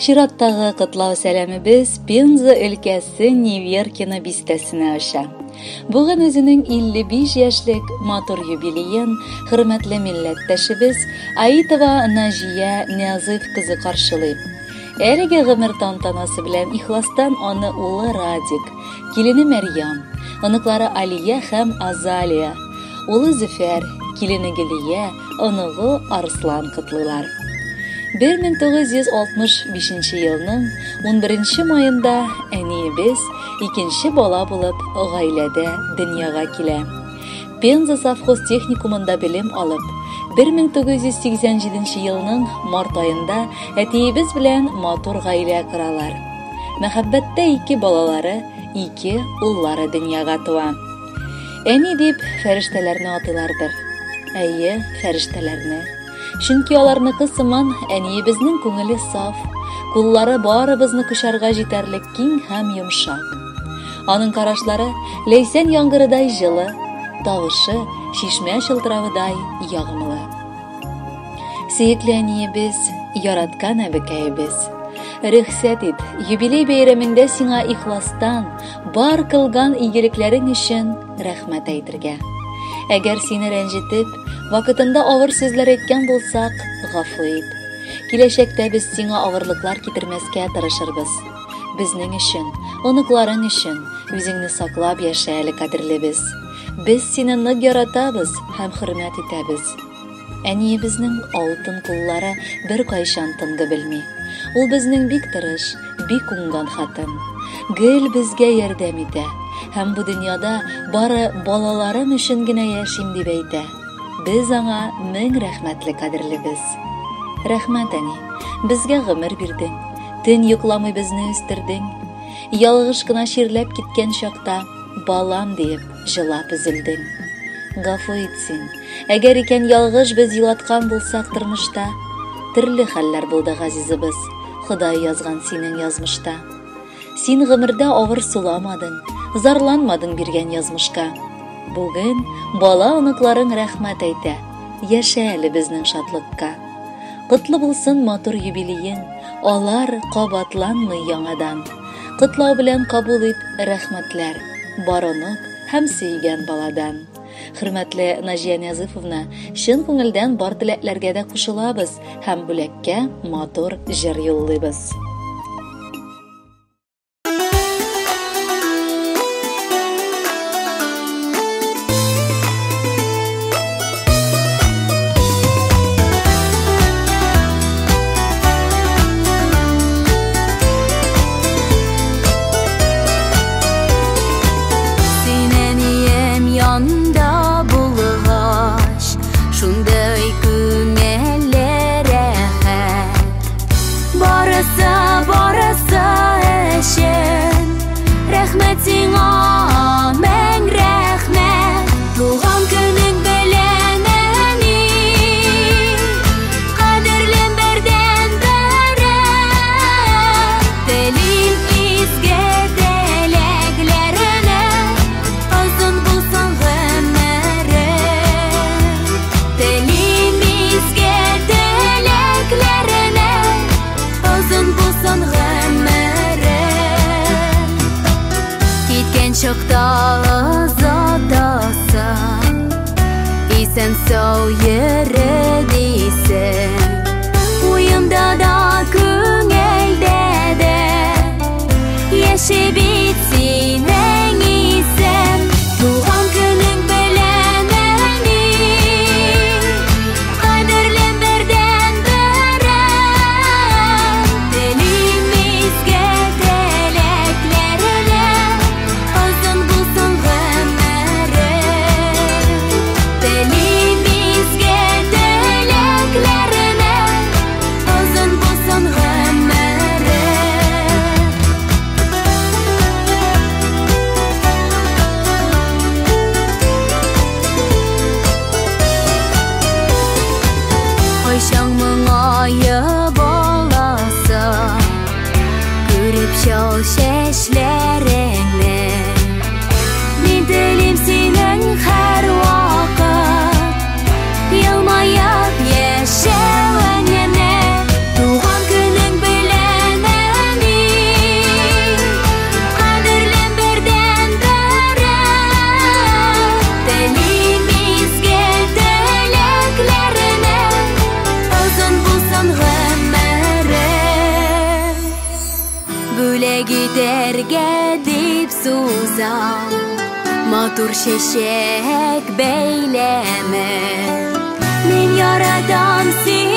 Чираттагы котлау сәламебез Пенза өлкәсе Неверкино бистәсенә оча. Бүген үзенең 55 яшьлек матур юбилеен хөрмәтле милләттәшебез Аитова Наҗия Нәзыйф кызы каршылый. Әлеге гомер тантанасы белән ихластан аны улы Радик, килене Мәрьям, оныклары Алия һәм Азалия, улы Зөфәр, килене Гөлия, оныгы Арслан котлыйлар. 1965 елның 11 маенда әниебез икенче бала булып гаиләдә дөньяга килә. Пенза совхоз техникумында белем алып, 1987 елның март аенда әтиебез белән матур гаилә коралар. Мәхәббәттә ике балалары, ике уллары дөньяга туа. Әни дип фәрештәләрне атыйлардыр. Әйе, фәрештәләрне. Чөнки аларныкы сыман әниебезнең күңеле саф, куллары барыбызны кочарга җитәрлек киң һәм йомшак. Аның карашлары ләйсән яңгырыдай җылы, тавышы чишмә чылтыравыдай ягымлы. Сөекле әниебез, яраткан әбекәебез. Рөхсәт ит, юбилей бәйрәмеңдә сиңа ихластан, бар кылган игелекләрең өчен рәхмәт әйтергә. Әгәр сине рәнҗетеп, вакытында авыр сүзләр әйткән булсак, гафу ит. Киләчәктә без сиңа авырлыклар китермәскә тырышырбыз. Безнең өчен, оныкларың өчен үзеңне саклап яшә әле, кадерлебез. Без сине нык яратабыз һәм хөрмәт итәбез. Әниебезнең алтын куллары беркайчан тынгы белми. Ул безнең бик тырыш, бик уңган хатын. Гел безгә ярдәм итә. Һәм бу дөньяда бары балаларым өчен генә яшим дип әйтә. Без аңа мең рәхмәтле кадерлебез. Рәхмәт, әни, безгә гомер бирдең. Төн йокламый безне үстердең. Ялгыш кына чирләп киткән чакта, балам диеп, җылап өзелдең. Гафу ит син. Әгәр икән ялгыш без елаткан булсак тормышта, төрле хәлләр булды, газизыбыз, Ходай язган синең язмышта. Син гомердә авыр суламадың, зарланмадың биргән язмышка. Бүген бала оныкларың рәхмәт әйтә, яшә әле безнең шатлыкка. Котлы булсын матур юбилеең, алар кабатланмый яңадан. Котлау белән кабул ит рәхмәтләр, бар онык һәм сөйгән баладан. Хөрмәтле Наҗия Нязыфовна, чын күңелдән бар теләкләргә дә кушылабыз һәм бүләккә матур җыр юллыйбыз. Син әнием янда булгач, шундый күңелле рәхәт. Барысы, барысы өчен рәхмәт сиңа, мең рәхмәт. Туган көнең белән, әни, кадерлем бердән-берем. Телим изге теләкләреңә, озын булсын гомерең. Телим изге теләкләреңә, озын булсын гомерең. Киткән чакта озатасың, исән сау йөре дисең. Уемда да, күңелдә дә яши бит синең исем. Туган көнең белән, әни, кадерлем бердән-берем. Телим изге теләкләреңә, озын булсын гомерең. Телим изге теләкләреңә, озын булсын гомерең. Кайчан моңаеп аласың, күреп чал чәчләреңне. Мин телим синең һәрвакыт елмаеп яшәвеңне. Туган көнең белән, Бүләк итәргә дип сузам матур чәчәк бәйләме. Мин яратам сине.